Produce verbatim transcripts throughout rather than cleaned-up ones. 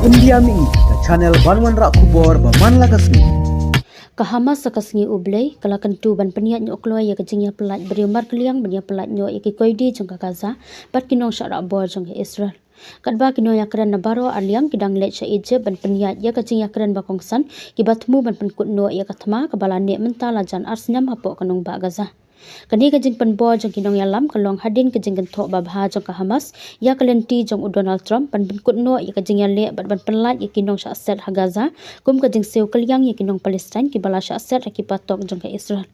India Mihi, ka channel ban wanrah khubor ba man la ka sngi. Ka Hamas ha ka sngi U Blei ka la kyntu ban pynïaid noh kloi ïa ka jingïapyllait briew markylliang ban ïapyllait noh ïa ki koidi jong ka Gaza bad ki nongshah rahbor jong ka Israel. Katba ki nongïakren na baroh arliang ki dang leit sha Egypt ban pynïaid ïa ka jingïakren ba kongsan, kiba thmu ban pynkut noh ïa ka thma kaba la neh mynta la jan ar snem hapoh ka nongbah Gaza. Kane ka jingpynbor jong ki nongïalam ka long hadien ka jingkynthoh babha jong ka Hamas ïa ka lynti jong u Donald Trump ban pynkut noh ïa ka jingïaleh bad ban pynlait ïa ki nongshah set ha Gaza kum ka jingsiew kylliang ïa ki nong Palestine kiba la shah set ha ki patok jong ka Israel.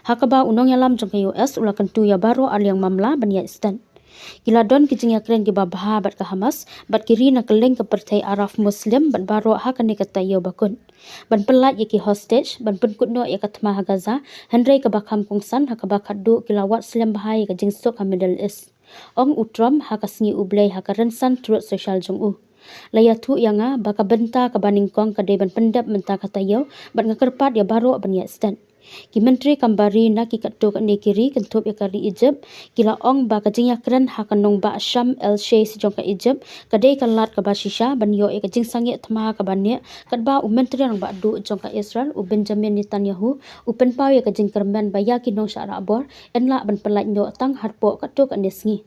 Ha kaba u nongïalam jong ka U S u la kyntu ïa baroh arliang mamla ban ïaid stet. Ki la don ki jingïakren kiba bha bad ka Hamas bad ki ri na kylleng ka pyrthei Arab Muslim bad baroh ha kane ka taïew ba kut ban pynlait ïa ki hostage, ban pynkut noh ïa ka thma ha Gaza, hynrei kaba kham kongsan ha kaba khatduh ki la wad slem bha ïa ka jingsuk ha Middle East, ong u Trump ha ka sngi U Blei ha ka rynsan Truth Social jong u. La ïathuh ïa nga ba ka bynta kaba nyngkong ka dei ban pyndep mynta ka taïew bad nga kyrpad ïa baroh ban ïaid stet. Ki myntri kam ba ri na ki katto katne ki ri kynthup ïa ka ri Egypt ki la ong ba ka jingïakren ha ka nongbah Sharm el Sheikh jong ka Egypt ka dei ka lad kaba shisha ban ïoh ïa ka jingsangeh thma kaba neh, katba u Myntri Rangbah Duh jong ka Israel u Benjamin Netanyahu u pynpaw ïa ka jingkyrmen ba ïa ki nongshah rahbor yn lah ban pynlait noh tang hapoh katto katne sngi.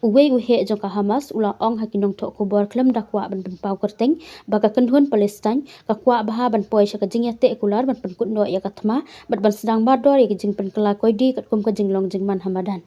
Uwei u heh jong ka Hamas u la ong ha ki nongthoh khubor khlem da kwah ban pynpaw kyrteng ba ka kynhun Palestine ka kwah bha ban poi sha ka jingïateh kular ban pynkut noh ïa ka thma bad ban sdang mardor ïa ka jingpynkylla koidi katkum ka jinglong jingman ha madan.